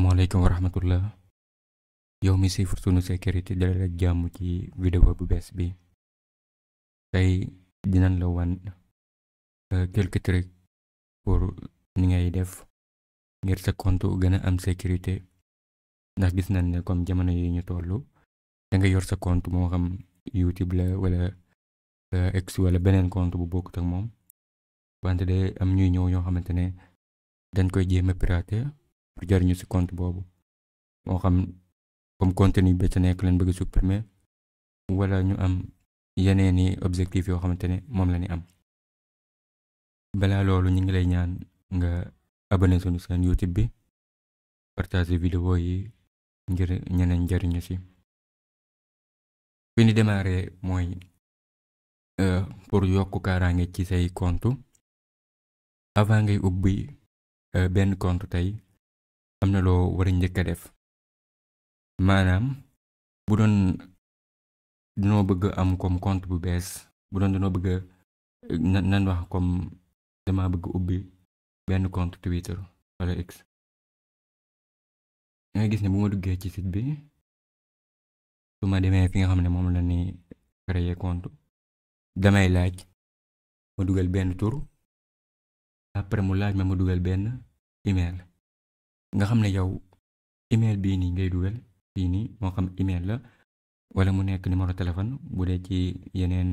Assalamualaikum warahmatullah. Yow mi siifur sunu sécurité dalal ak jàmm ci vidéo bu bees bi. Tey dinañ la wan quelques trucs pour ni ngay def ngir sa compte gën a am sécurité, ndax gis nañ ne comme jamono yi ñu tollu da nga yor sa compte moo xam YouTube la wala X wala beneen compte bu bokkut ak moom, wante de am ñuy ñëw ñoo xamante ne dañ koy jéem a pirater pour jariñu si compte boobu, moo xam comme contenu bi ca nekk leen bëgg a supprimer wala ñu am yeneeni objectif yoo xamante ne moom la ñu am. Balaa loolu ñu ngi lay ñaan nga abonné sunu seen YouTube bi, partager vidéo yi ngir ñeneen jariñu si. Fi ñu démarrer mooy pour yokk kaaraange ci say compte. Avant ngay ubbi benn compte tey am na loo war a njëkk a def, maanaam bu doon danoo bëgg am comme compte bu bees, bu doon danoo bëgg nan wax comme dama bëgg ubbi benn compte Twitter wala X. nga gis ne bu ma duggee ci site bi, su ma demee fi nga xam ne moom la ni créer compte, damay laaj ma dugal benn tur, après mu laaj ma dugal benn email. nga xam ne yow email bii nii ngay dugal fii nii, moo xam email la wala mu nekk numéro téléphone bu dee ci yeneen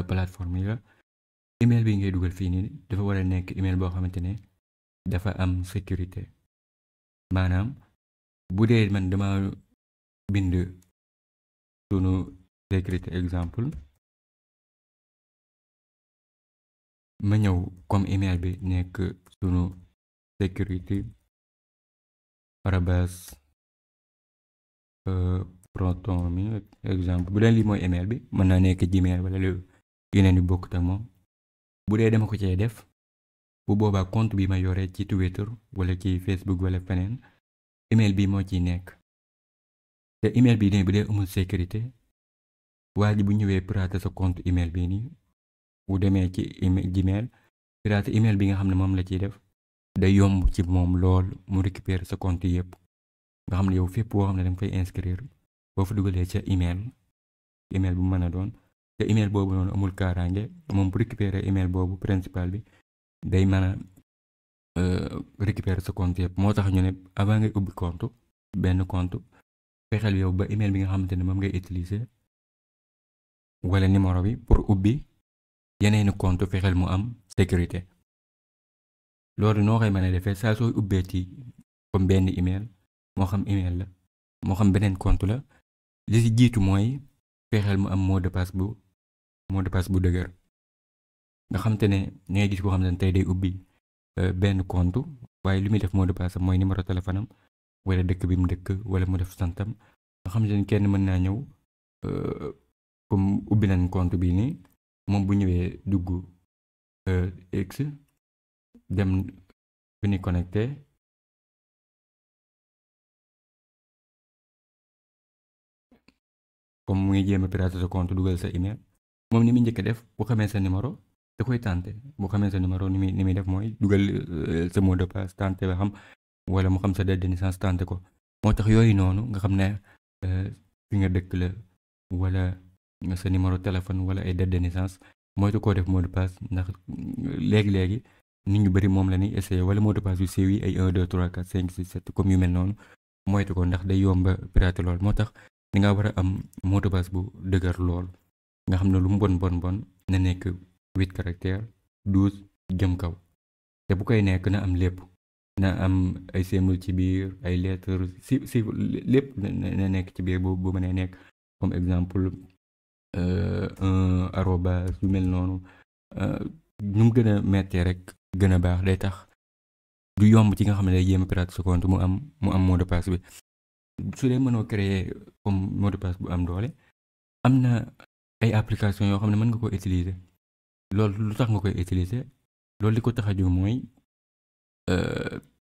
plateforme yi la. email bii ngay dugal fii nii dafa war a nekk email boo xamante ne dafa am sécurité. maanaam bu dee man dama bind sunu sécurité exemple, ma ñëw comme email bi nekk sunu sécurité arabas proton mi exemple, bu dee lii mooy email bi, mën naa nekk Gmail wala lu yeneen yu bokkut ak moom. bu dee dama ko cee def, bu boobaa compte bi ma yore ci Twitter wala ci Facebook wala feneen, email bi moo ciy nekk. te email bii nii bu dee amul sécurité, waa ji bu ñëwee pirater sa compte email bii nii, bu demee ci Gmail pirater email bi nga xam ne moom la ciy def, day yomb ci moom lool mu récupérer sa compte yëpp. nga xam ne yow fépp boo xam ne danga fay inscrire, boo fa dugalee ca email bu mën a doon, te email boobu noonu amul kaaraange, moom bu récupérer email boobu principal bi, day mën a récupérer sa compte yëpp. moo tax ñu ne avant ngay ubbi compte, benn compte, fexeel yow ba email bi nga xamante ne moom ngay utiliser wala numéro bi pour ubbi yeneeni compte, fexeel mu am sécurité. loolu noo koy mën a defee, saa sooy ubbee ci comme benn email, moo xam email la moo xam beneen compte la, li ci jiitu mooy fexeel mu am mot de passe bu dëgër. nga xam te ne ngay gis koo xam ne tey day ubbi benn compte, waaye li muy def mot de passe mooy numéro téléphone am wala dëkk bi mu dëkk wala mu def santam. nga xam ne kenn mën naa ñëw comme ubbi nañ compte bii nii, moom bu ñëwee dugg X dem fi ni connecté, comme mu ngi jéem a pirater sa compte dugal sa email, moom ni muy njëkk a def bu xamee sa numéro da koy tànte. bu xamee sa numéro ni muy def mooy dugal sa mot de passe tànte ba xam, wala mu xam sa date de naissance tànte ko. moo tax yooyu noonu nga xam ne fi nga dëkk la wala sa numéro téléphone wala ay date de naissance, moytu koo def mot de passe, ndax léegi nit ñu bari moom la ñuy essayer, wala mot de passe yu siiw yi ay 1 2 3 4 5 6 7 comme yu mel noonu, moytu ko ndax day yomba pirater lool. moo tax di nga war a am mot de passe bu dëgër lool, nga xam ne lu mu bon na nekk 8 caractères 12 jëm kaw, te bu koy nekk na am lépp, na am ay symbole ci biir, ay lettres si lépp na nekk ci biir. bu mënee nekk comme exemple un arobase yu mel noonu, ñu mu gën a mettee rek gën a baax, day tax du yomb ci nga xam ne day jéem a pirater sa compte mu am mot de passe bi. su dee mënoo créer comme mot de passe bu am doole, am na ay application yoo xam ne mën nga ko utiliser. loolu lu tax nga koy utiliser, loolu li ko tax a jóg mooy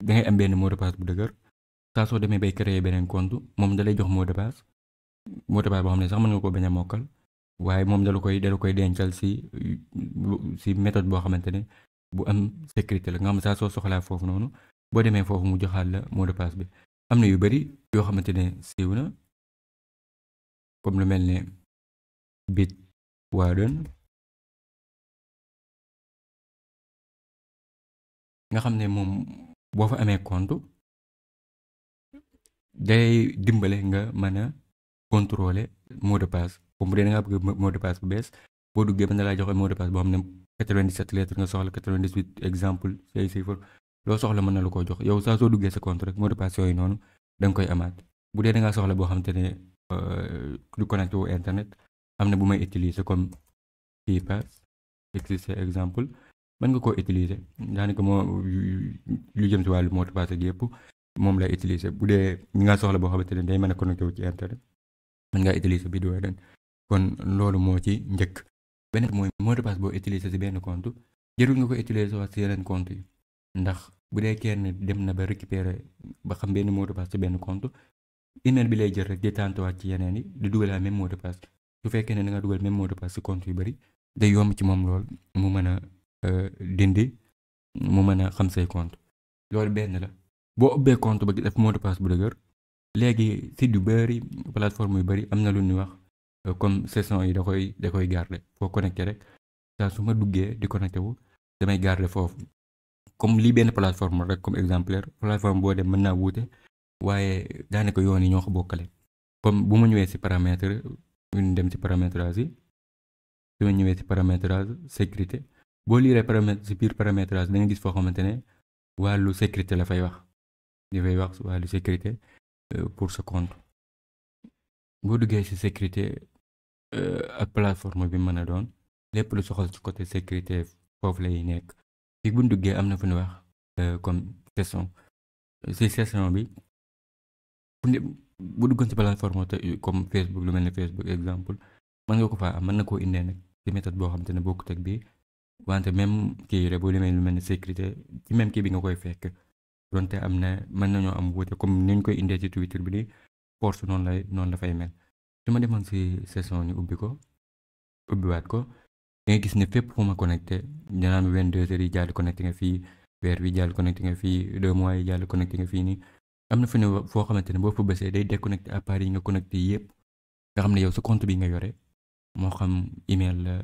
dangay am benn mot de passe bu dëgër, saa soo demee bay créer beneen compte, moom da lay jox mot de passe boo xam ne sax mën nga ko bañ a mokkal, waaye moom da la koy dencal si méthode boo xamante ne bu am sécurité la. nga xam saa soo soxlaa foofu noonu boo demee foofu mu joxaat la mot de passe bi. am na yu bari yoo xamante ne siiw na comme lu mel ne Bitwarden nga xam ne moom boo fa amee compte day dimbale nga mën a contrôler mot de passe comme bu dee da ngaa bëgg mot de passe bu bees boo duggee mën na laa joxe mot de passe boo xam ne 97 lettres nga soxla 98 exemple say chiffres loo soxla mën na la koo jox yow saa soo duggee sa compte rek mot de passe yooyu noonu da nga koy amaat bu dee da ngaa soxla boo xamante ne du connecté wu internet am na bu may utiliser comme KeePass existe exemple mën nga koo utiliser daanaka moo lu jëm si wàllu mot de passe ak yëpp moom lay utiliser bu dee ñi nga soxla boo xamante ne day mën a connecté wu ci internet mën ngaa utiliser Bitwarden kon loolu moo ci njëkk. beneen mooy mot de passe boo utiliser si benn compte jërul nga ko utiliser wax si yeneen compte yi ndax bu dee kenn dem na ba récupérer ba xam benn mot de passe ci benn compte email bi lay jël rek di tàntuwaat ci yeneen yi di dugal même mot de passe su fekkee ne da nga dugal même mot de passe si compte yu bari day yomb ci moom lool mu mën a dindi mu mën a xam say compte loolu benn la. boo ubbee compte ba def mot de passe bu dëgër léegi site yu bari plateforme yu bari am na lu ñuy wax comme session yi da koy garder foo connecté rek saa su ma duggee di connecté wu damay garder foofu comme lii benn plateforme rek comme exemplaire plateforme boo dem mën naa wuute waaye daanaka yoon yi ñoo ko bokkale comme bu ma ñëwee ci paramètre ñu dem ci paramétrage yi su ma ñëwee ci paramétrage sécurité boo liiree paramètre ci biir paramétrage da nga gis foo xamante ne wàllu sécurité la fay wax dafay wax wàllu sécurité pour ce compte boo duggee ci sécurité ak plateforme bi mën a doon lépp lu soxal ci côté sécurité foofu lay nekk fi bu ñu duggee am na fu ñu wax comme session ci session bi bu duggoon ci plateforme te comme Facebook lu mel ne Facebook exemple mën nga ko faa am mën na koo indee nag ci méthode boo xam te ne bokkut ak bii wante même kii rek boo demee lu mel ne sécurité ci même kii bi nga koy fekk donte am na mën nañoo am wuute comme ni ñu koy indee ci Twitter bi di force noonu la fay mel su ma demoon ci session ni ubbiwaat ko da nga gis ne fépp fu ma connecté dinaa am 22 heures yi jàll connecté nga fii weer bi jàll connecté nga fii 2 mois yi jàll connecté nga fii nii am na fu ne foo xamante ne boo fa bësee day déconnecté appareil yi nga connecté yëpp nga xam ne yow sa compte bi nga yore moo xam email la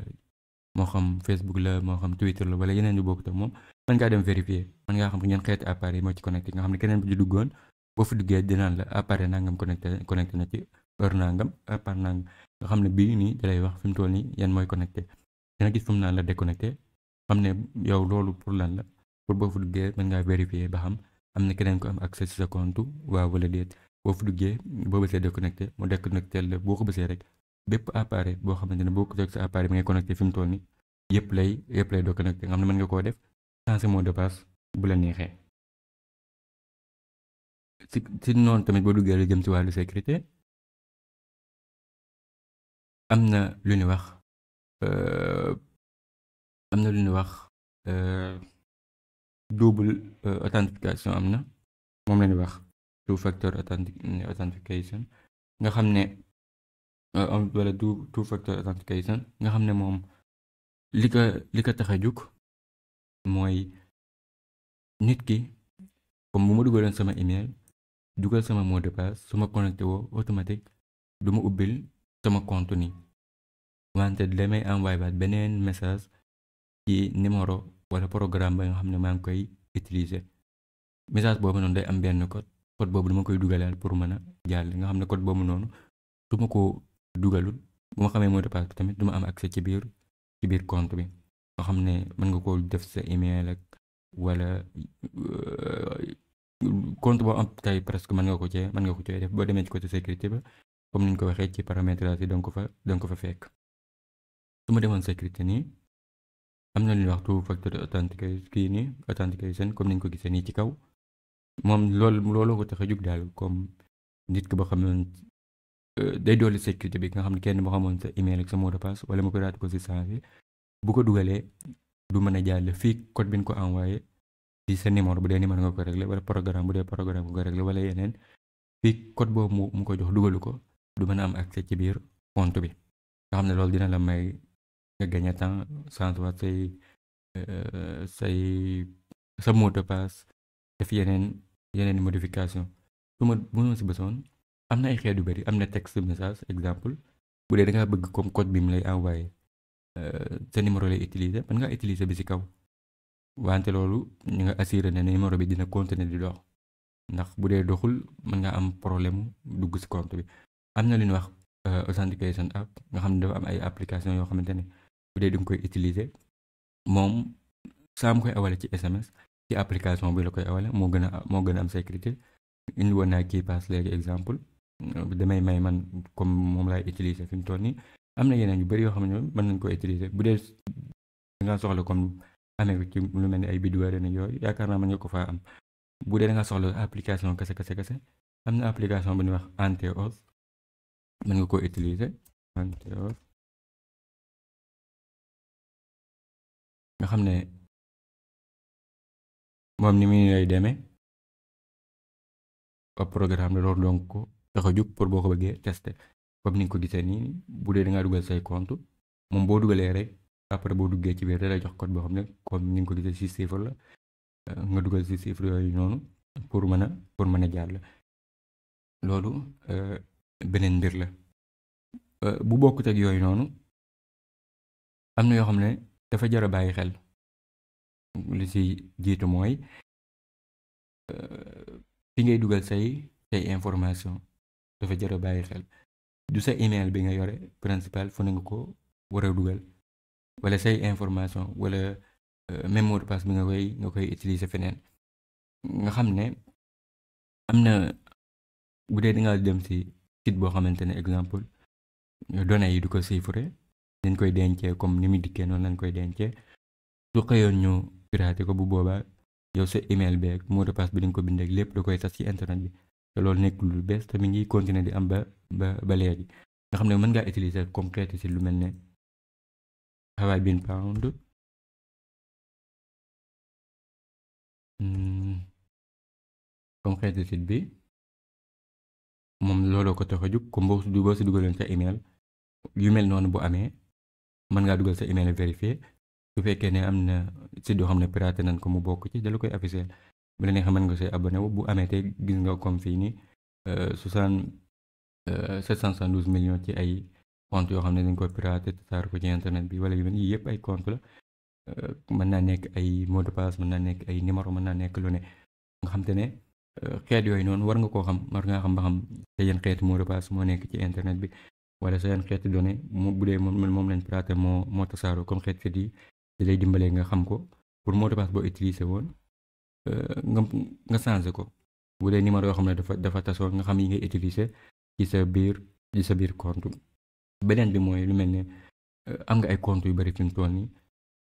moo xam Facebook la moo xam Twitter la wala yeneen yu bokkut ak moom mën ngaa dem vérifier mën ngaa xam ngeen xeeti appareil moo ci connecté nga xam ne keneen bu ci duggoon boo fa duggee dinaan la appareil nangam connecté na ci heure nangam appareil nangam nga xam ne bii nii dalay wax fi mu toll nii yan mooy connecté dina gis fu mu naan la déconnecté xam ne yow loolu pour lan la pour boo fa duggee mën ngaa vérifier ba xam am na keneen ko am accès ci sa compte waaw wala déet boo fa duggee boo bësee déconnecté mu déconnecté la boo ko bësee rek bépp appareil boo xamante ne boo ko teg sa appareil bi ngay connecté fi mu toll nii yëpp lay déconnecté nga xam ne mën nga koo def sans mot de passe bu la neexee. ci noonu tamit boo duggee lu jëm ci wàllu sécurité am na lu ñuy wax double authentification am na moom la ñuy wax two factor authentication nga xam ne wala two factor authentication nga xam ne moom li ko tax a jóg mooy nit ki comme bu ma dugaloon sama email dugal sama mot de passe su ma connecté woo automatique du ma ubbil sama compte ni wante damay envoyé baat beneen message ci numéro wala programme ba nga xam ne maa ngi koy utiliser message boobu noonu day am benn code boobu dama koy dugalaal pour mën a jàll nga xam ne code boobu noonu su ma ko dugalul bu ma xamee mot de passe bi tamit du ma am accès ci biir compte bi nga xam ne mën nga koo def sa email ak wala compte boo am tey presque mën nga ko cee def boo demee ci côté sécurité ba comme niñ ko waxee ci paramétrage yi danga ko fa fekk su ma demoon sécurité nii am na lu ñuy wax two factor authentication comme niñ ko gisee nii ci kaw moom looloo ko tax a jug daal comme nit ki boo xam ne day dolli sécurité bi nga xam ne kenn boo xamoon sa email ak sa mot de passe wala mu ko raat ko si changé bu ko dugalee du mën a jàll fii code bi ñu ko envoyé ci sa numéro bu dee numéro nga ko réglé wala programme bu dee programme nga ko réglé wala yeneen fii code boobu mu ko jox dugalu ko du mën a am accès ci biir compte bi nga xam ne loolu dina la may nga gagné temps sans say sa mot de passe def yeneen modification su ma si bësoon am na ay xeet yu bari am na texte message exemple bu dee da ngaa bëgg comme code bi mu lay envoyé sa numéro lay utiliser mën ngaa utiliser bi si kaw wante loolu ñu nga assuré ne numéro bi dina continuer di dox ndax bu dee doxul mën nga am problème dugg si compte bi am na lu ñuy wax authentication app nga xam ne dafa am ay application yoo xamante ne bu dee di nga koy utiliser moom saa mu koy awale ci SMS ci application bi la koy awale moo gën a am sécurité indi woon naa kii pass léegi exemple damay may man comme moom laay utiliser fi mu toll nii am na yeneen yu bari yoo xam ne mën nañ ko utiliser bu dee da nga soxla comme amee ko ci lu mel ni ay bidouware ne yooyu yaakaar naa mën nga ko faa am bu dee da nga soxla application kese am na application bu ñuy wax Anteos mën nga ko utiliser Anteos nga xam ne moom ni muy lay demee ab programme la loolu donc ko tax a jug pour boo ko bëggee tester comme ni nga ko gisee nii bu dee da ngaa dugal say compte moom boo dugalee rek après boo duggee ci biir da lay jox code boo xam ne comme ni nga ko gisee 6 chiffres la nga dugal 6 chiffres yooyu noonu pour mën a jàll loolu beneen mbir la bu bokkut ak yooyu noonu am na yoo xam ne dafa jar a bàyyi xel li si jiitu mooy fi ngay dugal say information dafa jar a bàyyi xel du sa email bi nga yore principal fu ne nga ko war a dugal wala say information wala même mot de passe bi nga koy utiliser feneen nga xam ne am na bu dee da nga dem si site boo xamante ne exemple données yi du ko chiffrer dañ koy dencee comme ni mu dikkee noonu lañ koy dencee su xëyoon ñu pirater ko bu boobaa yow sa email beeg mot de passe bi dañ ko bindee lépp da koy tas ci internet bi te loolu nekkul lu bees te mi ngi continuer di am ba léegi nga xam ne mën ngaa utiliser comme xeeti si lu mel ne Have I Been Found comme xeeti site bi moom looloo ko tax a jóg comme boo si dugaloon sa email yu mel noonu bu amee mën ngaa dugal sa email vérifié su fekkee ne am na site yoo xam ne piraté nañ ko mu bokk ci dala koy affiché bu la neexee mën nga see abonné wu bu amee te gis nga comme fii nii 772 millions ci ay compte yoo xam ne dañ koy piraté tasaar ko ci internet bi wala yu mel yii yëpp ay compte la mën naa nekk ay mot de passe mën naa nekk ay numéro mën naa nekk lu ne nga xam te ne xeet yooyu noonu war nga koo xam war ngaa xam ba xam sa yan xeeti mot de passe moo nekk ci internet bi wala sa yan xeeti données bu dee moom lañ piraté moo tasaaroo comme xeet site yi di lay dimbalee nga xam ko pour mot de passe boo utilisé woon nga changé ko bu dee numéro yoo xam ne dafa tasoo nga xam yi ngay utilisé ci sa biir compte beneen bi mooy lu mel ne am nga ay compte yu bari fi mu toll nii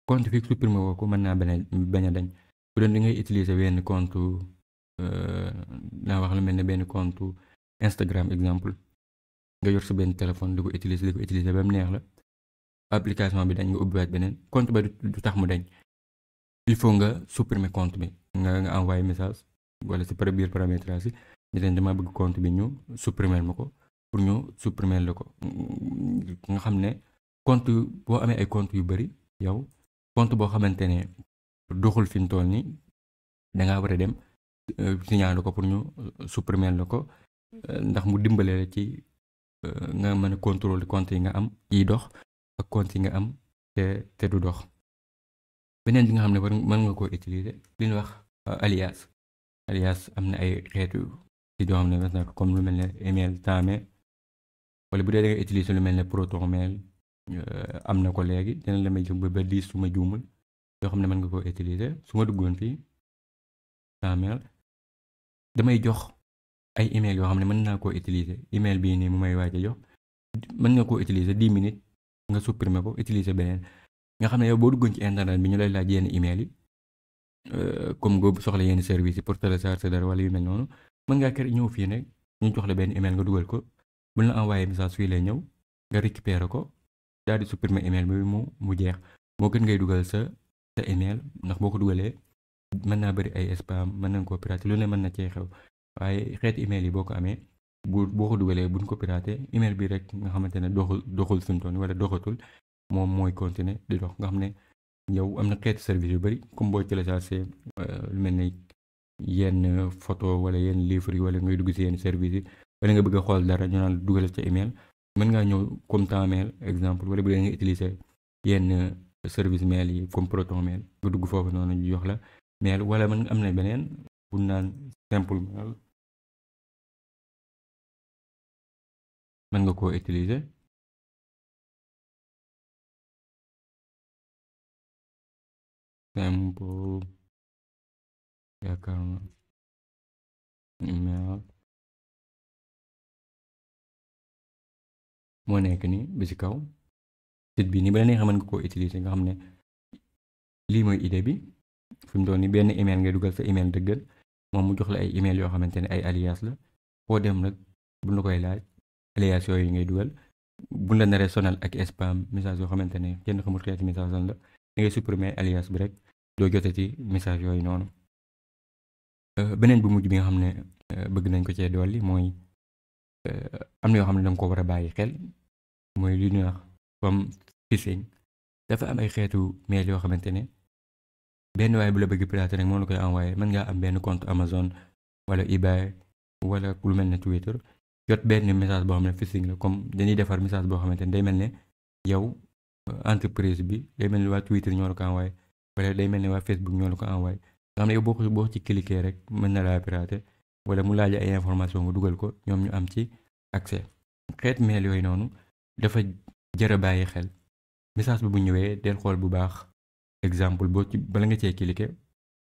compte fi supprimé woo ko mën naa bañ a dañ bu doon di ngay utiliser benn compte naa wax lu mel ne benn compte Instagram exemple nga yor sa benn téléphone di ko utiliser ba mu neex la application bi dañ nga ubbiwaat beneen compte ba du tax mu dañ il faut nga supprimer compte bi nga envoyer message wala si biir paramétrage yi ñu leen dama bëgg compte bi ñu supprimer ma ko pour ñu supprimer la ko nga xam ne compte boo amee ay compte yu bari yow compte boo xamante ne doxul fi mu toll nii da ngaa war a dem signaler ko pour ñu supprimer la ko ndax mu dimbale la ci nga mën a contrôler compte yi nga am yi dox ak compte yi nga am te du dox beneen bi nga xam ne mën nga koo utiliser li ñu wax alias am na ay xeetu ci yoo xam ne mas na ko comme lu mel ne email Tamail wala bu dee da nga utiliser lu mel ne ProtonMail am na ko léegi dina la may jëm ba 10 su ma juumul yoo xam ne mën nga koo utiliser su ma duggoon fii Tamail damay jox ay email yoo xam ne mën naa koo utiliser email bii nii mu may waaj a jox mën nga koo utiliser 10 minutes nga supprimer ko utiliser beneen nga xam ne yow boo duggoon ci internet bi ñu lay laaj yenn email yi comme nga soxla yenn service yi pour télécharger dara wala yu mel noonu mën ngaa kër ñëw fii nag ñu jox la benn email nga dugal ko bu la envoyé message fii lay ñëw nga récupérer ko daal di supprimer email bi mu jeex moo gën ngay dugal sa email ndax boo ko dugalee mën naa bëri ay spam mën nañ koo pirater lu ne mën na cee xew waaye xeeti email yi boo ko amee boo ko dugalee buñ ko pirater email bi rek nga xamante ne doxul suntoon wala doxatul moom mooy continuer di dox nga xam ne yow am na xeeti service yu bari comme boo téléchargé lu mel ne yenn photo wala yenn livre yi wala ngay dugg si yenn service yi wala nga bëgg a xool dara ñu naan dugal ca email mën ngaa ñëw comme temps mail exemple wala bu dee nga utiliser yenn service mail yi comme Proton Mail nga dugg foofu noonu ñu jox la mail wala mën am na beneen bu naan simple mail mën nga koo utiliser simple yaakaar na mail moo nekk ni bi ci kaw site bi nii ba la neexee mën nga koo utiliser nga xam ne lii mooy idée bi fi mu doon ni benn email ngay dugal sa email dëggal moom mu jox la ay email yoo xamante ne ay alias la foo dem nag buñ la koy laaj alias yooyu ngay dugal buñ la naree sonal ak spam message yoo xamante ne kenn xamul xeeti message lan la da ngay supprimer alias bi rek doo jotati message yooyu noonu beneen bu mujj bi nga xam ne bëgg nañ ko cee dolli mooy am na yoo xam ne danga ko war a bàyyi xel mooy li ñuy wax comme phishing dafa am ay xeetu mail yoo xamante ne benn waaye bu la bëgg pirater rek moo la koy envoyé mën ngaa am benn compte Amazon wala eBay wala lu mel ne Twitter jot benn message boo xam ne phishing la comme dañuy defar message boo xamante ne day mel ne yow entreprise bi day mel ni waa Twitter ñoo la ko envoyé wala day mel ni waa Facebook ñoo la ko envoyé nga xam ne yow boo ci cliquer rek mën na laa pirater wala mu laaj ay information nga dugal ko ñoom ñu am ci accès xeet mail yooyu noonu dafa jar a bàyyi xel message bi bu ñëwee del xool bu baax exemple boo ci bala nga cee cliquer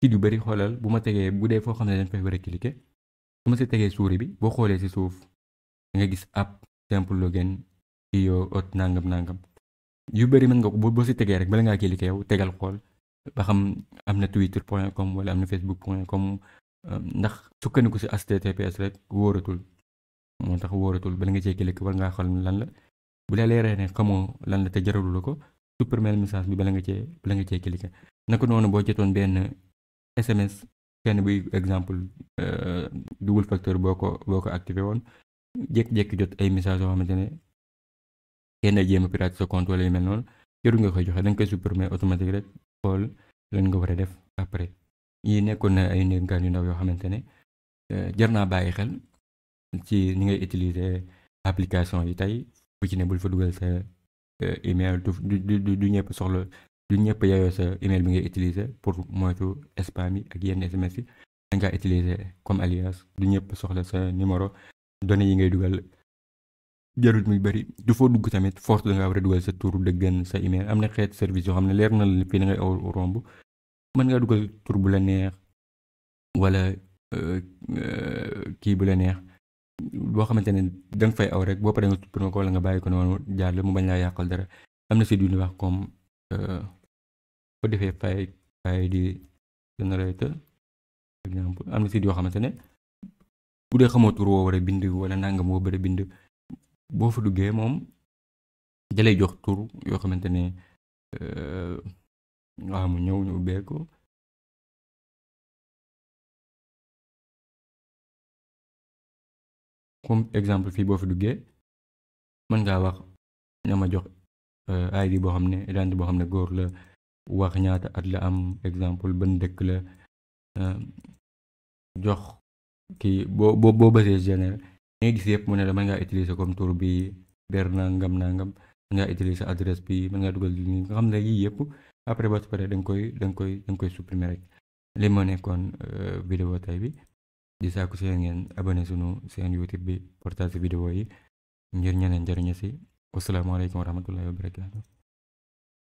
ci yu bari xoolal bu ma tegee bu dee foo xam ne dañ fay war a cliquer bu ma si tegee souris bi boo xoolee si suuf da nga gis app simple login iyo ot nangam yu bari mën nga ko boo si tegee rek bala ngaa cliquer yow tegal xool ba xam am na twitter.com wala am na facebook.com ndax sukkandiku si https rek wóoratul moo tax wóoratul bala nga cee cliquer war ngaa xool lan la bu la leeree ne xamoo lan la te jaralu la ko supprimer message bi bala nga cee cliquer naka noonu boo jotoon benn SMS kenn buy exemple double facteur boo ko activé woon jékki-jékki jot ay message yoo xamante ne kenn jéem a pirate sa compte wala yu mel noonu jarul nga koy joxe da nga koy supprimer automatique rek xool lan nga war a def après yi nekkoon na ay ndénkaan yu ndaw yoo xamante ne jar naa bàyyi xel ci ni ngay utiliser application yi tey bu ci ne bul fa dugal sa email du ñëpp soxla du ñëpp yayoo sa email bi ngay utiliser pour moytu spam yi ak yenn SMS yi da ngaa utiliser comme alias du ñëpp soxla sa numéro données yi ngay dugal jarul muy bari du foo dugg tamit force da ngaa war a dugal sa tur dëggan sa email am na xeet service yoo xam ne leer na la fii da ngay aw romb mën ngaa dugal tur bu la neex wala kii bu la neex boo xamante ne da nga fay aw rek boo paree nga supprimer ko wala nga bàyyi ko noonu jàll mu bañ laa yàqal dara am na site yu ñuy wax comme boo defee fay di generator exemple am na site yoo xamante ne bu dee xamoo tur woo war a bind wala nangam woo war a bind boo fa duggee moom dalay jox tur yoo xamante ne waaw mu ñëw ñu ubbee ko comme exemple fii boo fi duggee mën ngaa wax ña ma jox ID boo xam ne identité boo xam ne góor la wax ñaata at la am exemple ban dëkk la jox kii boo bësee général nga gis yëpp mu ne la mën ngaa utiliser comme tur bi ber nangam mën ngaa utiliser adresse bi mën ngaa dugal li nga xam ne yii yëpp après ba su paree da nga koy supprimer rek li moo nekkoon vidéo tey bi di sàkku seen ngeen abonné sunu seen YouTube bi partage vidéo yi ngir ñeneen njariñu si wasalaamaaleykum wa rahmatullahi wa barakaatu